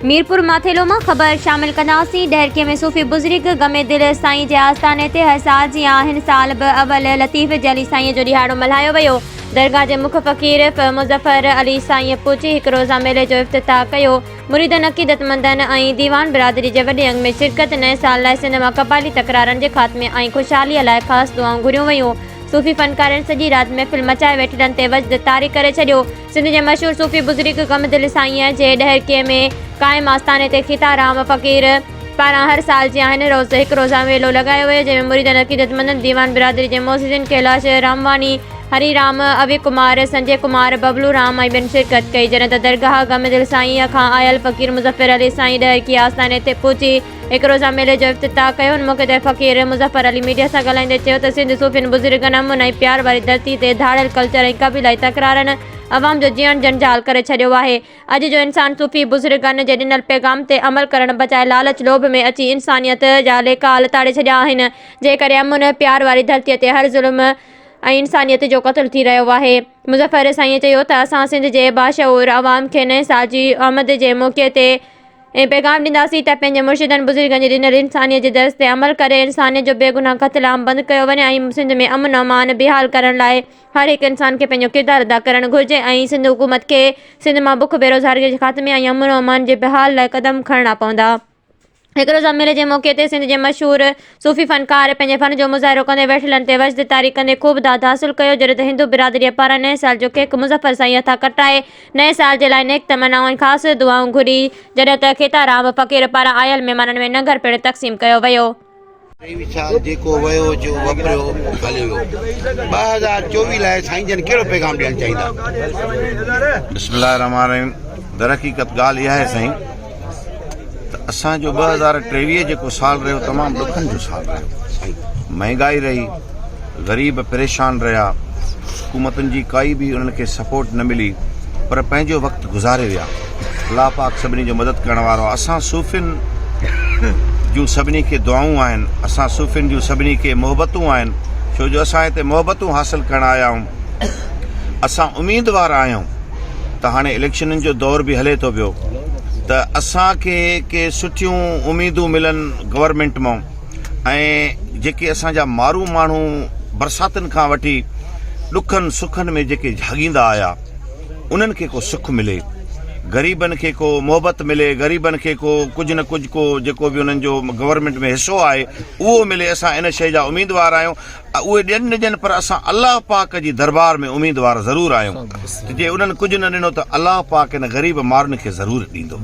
ميرپور ماٿيلو مان خبر شامل ڪنداسين، ڏهرڪي ۾ صوفي بزرگ غم دل سائين جي آستاني تي هر سال جيان هن سال به اول لطيف جلي سائين جو ڏهاڙو ملهايو ويو، درگاهه جي مک فقير مظفر علي سائين پهچي هڪ روزه ميلي جو افتتاح ڪيو، مريدن، عقيدتمندن ۽ ديوان برادري جي وڏي انگ ۾ شرڪت، نئين سال لاء سنڌ مان قبائلي تڪرارن جي خاتمي ۽ خوشحالي لاء خاص دعائون گهريون ويون. صوفي فنڪارن سڄي رات محفل مچائي ويٺلن تي وجد طاري ڪري ڇڏيو. سنڌ جي مشهور صوفي بزرگ غم دل سائينء جي ڏهرڪيء ۾ قائم آستاني تي کيتا رام فقير پاران هر سال جيان هن روز هڪ روزه ميلو لڳايو ويو، جنهن ۾ مريدن، عقيدتمندن، ديوان برادري جي معززين ڪيلاش رامواڻي، هري رام، اوي ڪمار، سنجي ڪمار، ببلو رام ۽ ٻين شرڪت ڪئي. جڏهن ته درگاهه غم دل سائينء کان آيل فقير مظفر علي سائين ڏهرڪي آستاني تي پهچي هڪ روزه ميلي جو افتتاح ڪيو. ان موقعي تي فقير مظفر علي ميڊيا سان ڳالهائيندي چيو ته سنڌ صوفين بزرگن امن ۽ پيار واري ڌرتي تي ڌاڙيل ڪلچر ۽ قبيلائي تڪرارن عوام جو جيئڻ جنجال ڪري ڇڏيو آهي. اڄ جو انسان صوفي بزرگن جي ڏنل پيغام تي عمل ڪرڻ بجاء لالچ لوڀ ۾ اچي انسانيت جا ليڪا لتاڙي ڇڏيا آهن جنهن ڪري امن پيار واري ڌرتي تي هر ظلم ۽ انسانيت جو قتل ٿي رهيو آهي. مظفر سائين چيو ته اسان سنڌ جي باشعور عوام کي نئين سال جي آمد جي موقعي تي ۽ پيغام ڏينداسين ته پنهنجي مرشدن بزرگن جي ڏنل انسانيت جي درس تي عمل ڪري انسانيت جو بيگناهه قتل عام بند ڪيو وڃي ۽ سنڌ ۾ امن امان بحال ڪرڻ لاء هر هڪ انسان کي پنهنجو ڪردار ادا ڪرڻ گهرجي ۽ سنڌ حڪومت کي سنڌ مان بک بيروزگاري جي خاتمي ۽ امن امان جي بحال لاء قدم کڻڻا پوندا. هڪ روزه ميلي جي موقعي تي سنڌ جي مشهور صوفي فنڪار پنهنجي فن جو مظاهرو ڪندي ويٺلن تي وجد طاري ڪندي خوب داد حاصل ڪيو جڏهن ته هندو برادريء پاران نئين سال جو ڪيڪ مظفر سائين هٿان ڪٽرائي نئين سال جي لاء نيڪ تمنائون ۽ خاص دعائون گهري، جڏهن ته کيتا رام فقير پاران آيل مهمانن ۾ ننگر پڻ تقسيم ڪيو ويو. ٽيويهه سال جيڪو ويو جو وپريو هليو ويو. 2024 لاء سائين جن ڪهڙو پيغام ڏيڻ چاهيندا؟ بسم الله الرحمٰن الرحيم درحقيقت ڳالهه اها آهي سائين ته اسان جو 2023 جيڪو سال رهيو تمام ڏکن جو سال رهيو مهنگائي رهي غريب پريشان رهيا، حڪومتن جي ڪائي به انهن کي سپورٽ نه ملي پر پنهنجو وقت گذاري ويا. الله پاڪ سڀني جو مدد ڪرڻ وارو آهي. اسان صوفين جون سڀني کي دعائون آهن، اسان صوفين جون سڀني کي محبتون آهن، ڇو جو اسان هتي محبتون حاصل ڪرڻ آيا آهيون. اسان اميدوار آهيون ته هاڻي اليڪشنن جو دور به هلي ٿو پيو ته اسان کي ڪي سٺيون اميدون ملن گورنمينٽ مان. ۽ جيڪي اسان جا مارو ماڻهو برساتن کان وٺي ڏکن سکن ۾ جيڪي جهاڳيندا آيا انهن کي ڪو سک ملي غريبن کي ڪو محبت ملي غريبن کي ڪو ڪجهه نه ڪجهه ڪو جيڪو به انهن جو گورنمينٽ ۾ حصو آهي اهو ملي اسان ان شيء جا اميدوار آهيون اهي ڏين نه ڏين پر اسان الله پاڪ جي دربار ۾ اميدوار ضرور آهيون ته جي انهن ڪجهه نه ڏنو ته الله پاڪ ان غريب مارن کي ضرور ڏيندو.